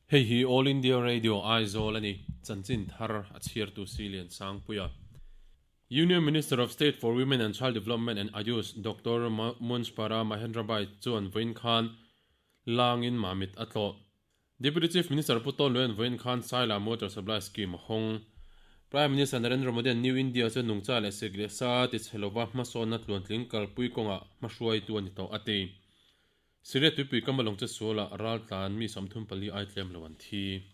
Hei hi All India Radio Aizawl a ni, chanchin thar a chhiartu Silian Sangpuia. Union Minister of State for Women and Child Development and Ayush Doctor Munjpara Mahendrabai chuan vawiin khan langin Mamit a tlawh. Deputy Chief Minister Pu Tawn Luan vawiin khan Sailam Water Supply Scheme a hawng. Prime Minister Narendra Modi-a'n New India chu nungcha leh sik leh sa ti chhe lova hmasawnna tluantling kalpui kawngah hmahruaitu a ni tawh a ti. Syria tuipui kam a lawng che sualah raltlan mi 34 ai tlem lo an thi.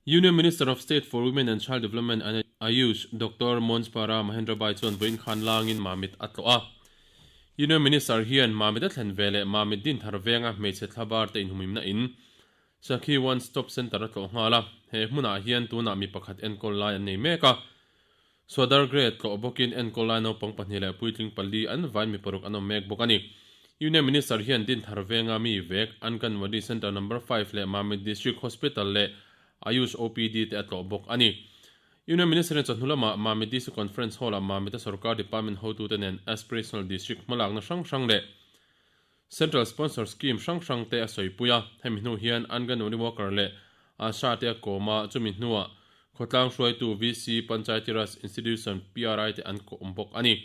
Union Minister of State for Women and Child Development and Ayush Doctor Monjpara Mahendrabai chuan vawiin khan langin Mamit a tlawh a. Union Minister hian Mamit a thlen ve leh Mamit Dinthar venga hmeichhe thlabar te inhumhimna in Sakhi One Stop Centre a tlawh nghal a. He hmunah hian tunah mi pakhat enkawl lai an nei mek a. Swadar Grade tlawh bawkin enkawl lai naupang pahnih leh puitling pali an vain mi paruk an awm mek bawk a ni. Union Minister hian Dinthar venga mi vek Anganwadi Centre Number 5 leh Mamit District Hospital leh Ayush OPD te a tlawh bawk a ni. Union Minister in chawhnu lamah Mamit DC Conference Hall-ah Mamit-a sorkar department hotute nen Aspirational District hmalakna hrang hrang leh Central Sponsor Scheme hrang hrang te a sawipui a, hemi hnu hian Anganwadi Worker leh Asha te a kawm a, chumi hnuah khawtlang hruaitu VC, Panchayati Raj Institution, PRI, te an kawm bawk a ni.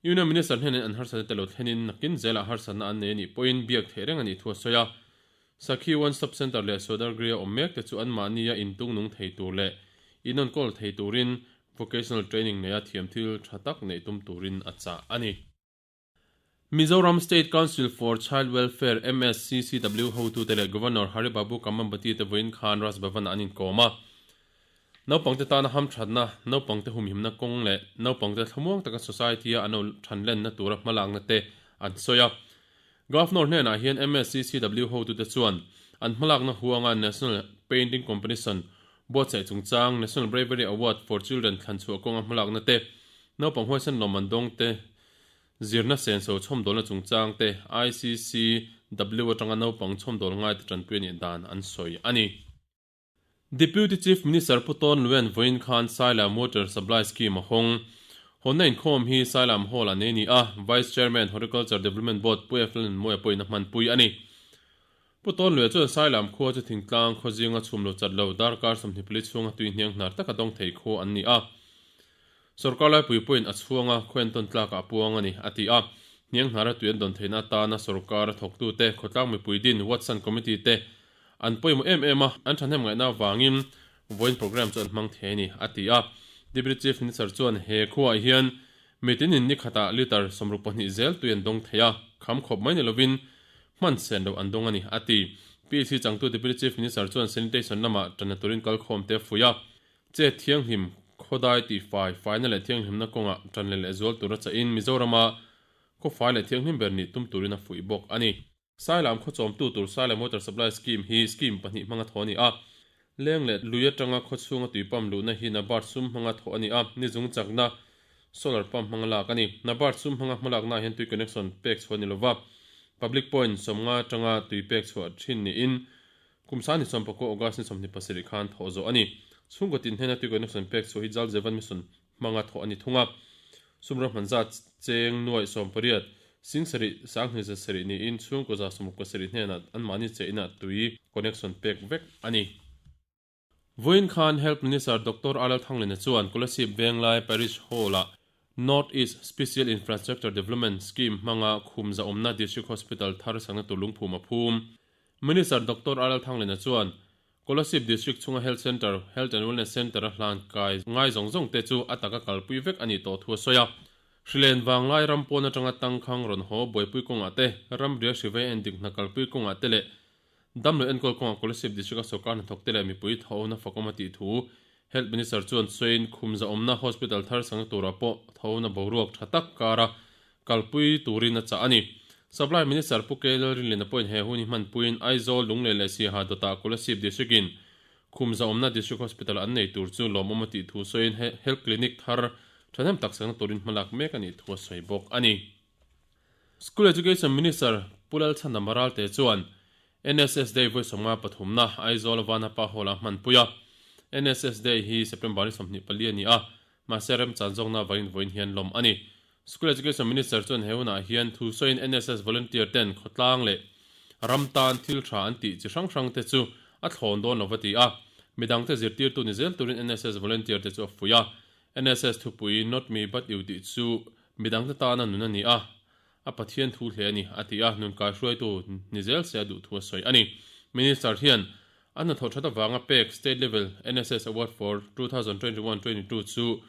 Union Minister hnenin an harsatna te lo thlenin nakin zelah harsatna an nei a nih pawhin biak theih reng a nih thu a sawi a. Sakhi One Stop Centre leh Swadar-Griha awm mek te chu anmahnia intung nung thei tur leh inenkawl thei turin vocational training neia thiamthil tha tak neih tum turin a chah a ni. Mizoram State Council for Child Welfare, MSCCW, hotute leh Governor Hari Babu Kambhampati te vawiin khan Raj Bhavan-ah an inkawm a. Naupangte tana hamthatna, naupangte humhimna kawng leh naupangte thlamuang taka society-a an lo thanlenna tura hmalakna te an sawi a. Governor hnenah hian MSCCW hotute chuan an hmalakna huanga National Painting Competition buatsaih chungchang, National Bravery Award for Children thlanchhuah kawnga hmalakna te, naupang huaisen lawmman dawngte Zirna senso chhawmdawlna chungchang te ICCW atanga naupang chhawmdawl ngaite tanpui a nih dan an sawi a ni. Deputy Chief Minister Pu Tawn Luen vawiin khan Sailam Water Supply Scheme a hawng. Hawnna inkhawm hi Sailam Hall ah nei a ni a, Vice Chairman Horticulture Development Board Pu Eflin Mawia pawhin a hmanpui a ni. Pu Tawn Lue chuan Sailam khua chu thingtlang khaw zinga chhum lo chat lo darkar 24 chhunga tui hniang hnar taka dawng thei khua an ni a. Sorkar laipui pawhin a chhuanga khaw entawn tlakah a puang a ni, a ti a. Hniang hnara tui an dawn theihna atana sorkar a thawktute, khawtlang mipui din, Watson Committee te an pawimawh em em a, an thahnem ngaihna avangin vawiin programme chu an hmang thei a ni, a ti a. Deputy Chief Minister chuan he khuaah hian mitinin ni khatah litre 62 zel tui an dawng thei a, kham khawp mai ni lovin hman sen loh an dawng a ni, a ti. PHC changtu Deputy Chief Minister chuan sanitation lamah tanna turin kalkhawmte a fuih a. Che thianghlim, khawdai tih fai, faina leh thianghlimna kawngah tan leh lehzual tura chahin Mizorama khaw fai leh thianghlim ber nih tum turin a fuih bawk a ni. Sailam khaw chawmtu tur Sailam Water Supply Scheme hi scheme pahnih hmanga thawh a ni a. Leng leh lui atanga khaw chhunga tui pump luhna hi NABARD sum hmanga thawh a ni a, ni zung chakna solar pump hmanga lak a ni. NABARD sum hmanga hmalaknaah hian tui connection pek chhuah a ni lova, public point 50 atanga tui pek chhuah thin niin Kum sani sawmpakua August ni 27 khan thawh zawh a ni. Chhungkaw tin hnena tui connection pek chhuah hi Jal Jeevan Mission hmanga thawh a ni thung a. Sumraw hman zat cheng nuaih 18, sing sarih, sanghnih za sarih niin chhungkaw za 67 hnenah anmahni che inah tui connection pek vek a ni. Vawiin khan Health Minister Doctor Alal Thanglina chuan Kolasib Venglai Parish Hall-ah North East Special Infrastructure Development Scheme hmanga khum zahawmna District Hospital thar sakna tur lungphum a phum. Minister Doctor RL Thanglena chuan Kolasib District chhunga Health Centre, Health and Wellness Centre a hlan kai ngai zawng zawng te chu a taka kalpui vek a nih tawh thu a sawi a. Hrilen vanglai ram pawn atanga tangkhang rawn haw buaipui kawngah te, ramria hrivei endik hna kalpui kawngah te leh damlo enkawl kawngah Kolasib District a sawrkar hnathawk te leh mipui tho na fakawm a tih thu Health Minister chuan sawiin khum zahawmna Hospital thar sangna turah pawh tho na boruak tha tak kara kalpui turin a chah a ni. Supply Minister Pu K Lalrinliana pawhin he hun hi hmanpuiin Aizawl, Lunglei leh Siaha dawtah Kolasib District-in khum zahawmna District Hospital an nei tur chu lawmawm a tih thu sawiin Health Clinic thar thahnem tak sakna turin hmalak mek a nih thu a sawi bawk a ni. School Education Minister Pu Lalchhana Maralte chuan NSS Day vawi sawmnga pathumna Aizawl Vanapa Hall-ah hmanpui a. NSS Day hi September ni 24 a ni a, mahse remchan zawkna avangin vawiin hian lawm a ni. School Education Minister chuan he hunah hian thu sawiin NSS volunteer ten khawtlang leh ram tan thil tha an tih chi hrang hrang te chu a thlawn dawn lo va ti a, midangte zirtirtu ni zel turin NSS volunteer te chu a fuih a. NSS thupui Not me but you tih chu midangte tana nun a ni a, a Pathian thu hle a ni, a ti a, nun kaihruaitu ni zel se a duh thu a sawi a ni. Minister hian a hnathawh that avanga pek State Level NSS Award for 2021 22 chu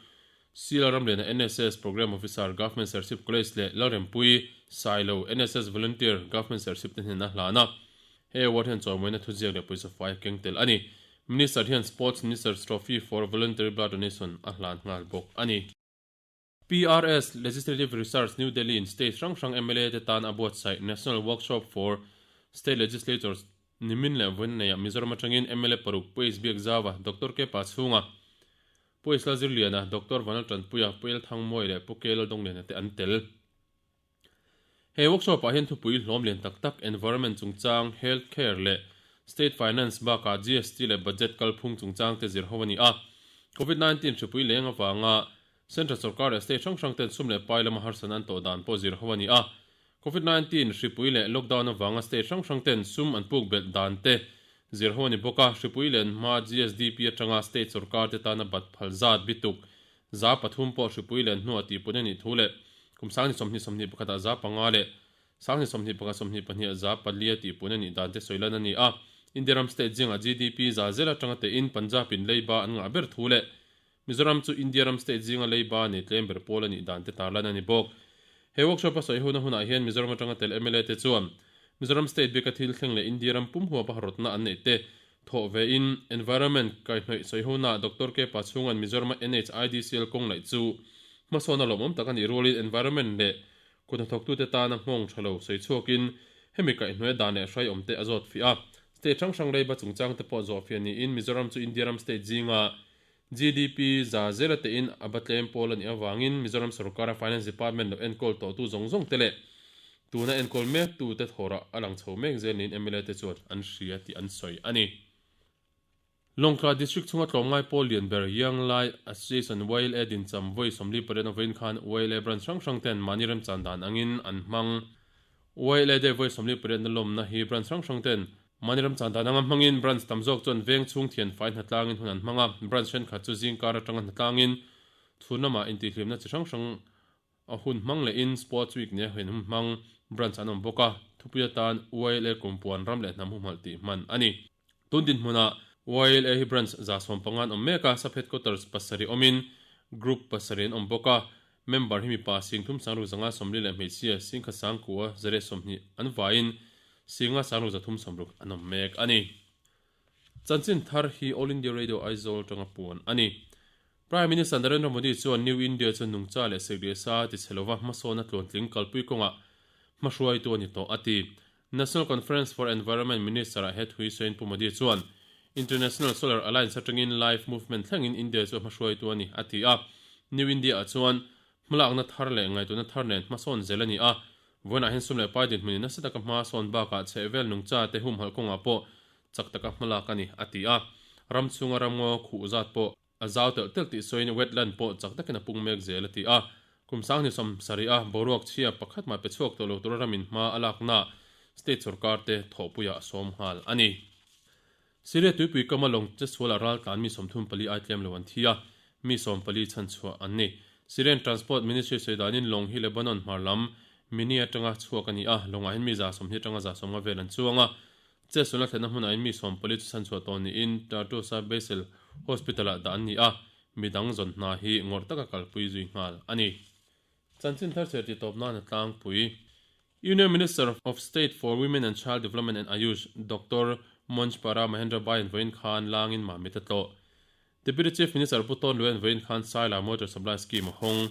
Sila Ramliana NSS Programme Officer, Government Serchhip College leh Lalrempui Sailo NSS Volunteer, Government Serchhip te hnena hlan a. He award hian chawimawina thuziak leh pawisa fai a keng tel a ni. Minister hian Sports Minister's Trophy for Voluntary Blood Donation a hlan nghal bawk a ni. PRS Legislative Research, New Delhi in state hrang hrang mla te tan a buatsaih National Workshop for State Legislatures nimin leh vawiin neihah Mizoram atangin mla paruk Pu H Biakzauva, Doctor K Pachhunga, Pu Isla Zirliana, Doctor Vanal Tanpuia, Pu El Thangmuai leh Pu Kel Dongliana te an tel. He workshop ah hian thupui hlawm lian tak tak environment chungchang, health care leh state finance bakah GST leh budget kalphung chungchang te zir ho a ni a. Covid 19 hripui leng avanga Central sorkar leh state hrang hrang ten sum leh pai lama harsatna an tawh dan pawh zir ho a ni a. Covid 19 hripui leh lockdown avanga state hrang hrang ten sum an puk belh dan te zir ho a ni bawk a. Hripui len hma GSDP atanga state sorkar te tana bat phal zat bituk 3% pawh hripui len hnuah tihpun a nih thu leh kum 2021 ah 5% leh 2021 22 ah 4% a tihpun a nih dan te sawi lan a ni a. India ram state zingah GDP za zel atanga tein Punjab in leiba an ngah ber thu leh Mizoram chu India ram state zinga leiba nei tlem ber pawl a nih dan te tarlan a ni bawk. He workshop a sawi huna hunah hian Mizoram atanga tel mla te chuan Mizoram state bika thil thleng leh India ram pum huapa rawtna an neih te thawh ve in Environment kaihhnawih sawi huna Doctor K Pachhunga'n Mizorama NHIDCL kawng laih chu hmasawn a lawmawm tak a nih rualin environment leh kut hnathawktute tana nghawng tha lo sawi chhuakin hemi kaihhnawih a dan leh hrai awm te a zawt fiah a. State hrang hrang leiba chungchang te pawh zawh fiah niin Mizoram chu India ram state zinga GDP za zela tein a ba tlem pawl a nih avangin Mizoram sorkara Finance Department lo enkawl tawhtu zawng zawng te leh tuna enkawl mektu te thawrah a lang chho mek zel niin mla te chuan an hria tih an sawi a ni. Lawngtlai District chhunga tlawmngai pawl lian ber Young Lai Association, YLA, dincham vawi 48 a vawiin khan YLA branch hrang hrang ten mahni remchan dan angin an hmang. YLA Day vawi 48 na lawmna hi branch hrang hrang ten Mahni ram chan dan anga hmangin branch tam zawk chuan veng chhung thian fai hnatlangin hun an hmang a, branch thenkhat chu zingkar atanga hnatlangin chhun lamah intihhlimna chi hrang hrang a hun hmang lehin Sports Week nia hen hun hmang branch an awm bawk a, thupui atan YLA kumpuan ram leh hnam humhalh tih hman a ni. Tun dinhmunah YLA hi branch 115 an awm mek a, sub headquarters pasarih awmin group pasarih an awm bawk a, member hi mipa singthum sangruk zanga 40 leh hmeichhia singkhat sangkua 120 an vaiin Singa Sanglu 360 an awm mek a ni. Chanchin thar hi All India Radio Aizawl atanga puan a ni. Prime Minister Narendra Modi chuan New India chu nungcha leh sikriasa ti chhe lova hmasawna tluantling kalpui kawngah hmahruaitu a ni tawh a ti. National Conference for Environment Minister-ah he thui sawiin Pu Modi chuan International Solar Alliance atangin Life Movement thlengin India chu hmahruaitu a ni a ti a. New India-ah chuan hmalakna thar leh ngaihtuahna thar nen hmasawn zel a ni a, Vawiinah hian sum leh pai dinhmunin nasa taka hma sawn bakah chhehvel nungcha te humhalh kawngah pawh chak taka hmalak a ni, a ti a. Ram chhunga ramngaw khuh zat pawh a zau telh telh tih sawiin wetland pawh chak takin a pung mek zel a ti a. Kum 2070 a boruak chhia pakhat mah pe chhuak tawh lo tura ramin hma a laknaah state sorkar te thawhpuiah a sawm nghal a ni. Syria tuipui kama lawng che sualah raltlan mi 34 ai tlem lo an thi a, mi 14 chhanchhuah an ni. Syrian Transport Ministry sawi danin lawng hi Lebanon hmar lam Mini atanga chhuak a ni a, lawngah hian mi 120 atanga 150 vel an chuang a. Chetsualna thlenna hmunah hian mi 14 chu chhanchhuah tawh niin Tartus-a Basel Hospital-ah dah an ni a, midang zawn hna hi ngawrh taka kalpui zui nghal a ni. Chanchin thar chher tih tawp nan a tlangpui. Union Minister of State for Women and Child Development and Ayush, Doctor Munjpara Mahendra Bayan vawiin khan langin Mamit a tlawh. Deputy Chief Minister Pu Tawn Luan vawiin khan Saila Water Supply Scheme a hawng.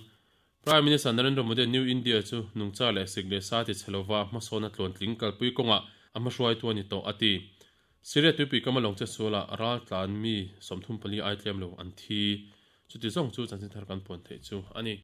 Prime Minister Narendra Modi New India chu nungcha leh sik leh sa ti chhe lova hmasawn a tluantling kalpui kawngah a hmahruaitu a ni tawh a ti. Syria tuipui kama lawng che sualah raltlan mi 34 ai tlem lo an thi. Chuti zawng chu chanchin thar kan puan theih chu a ni.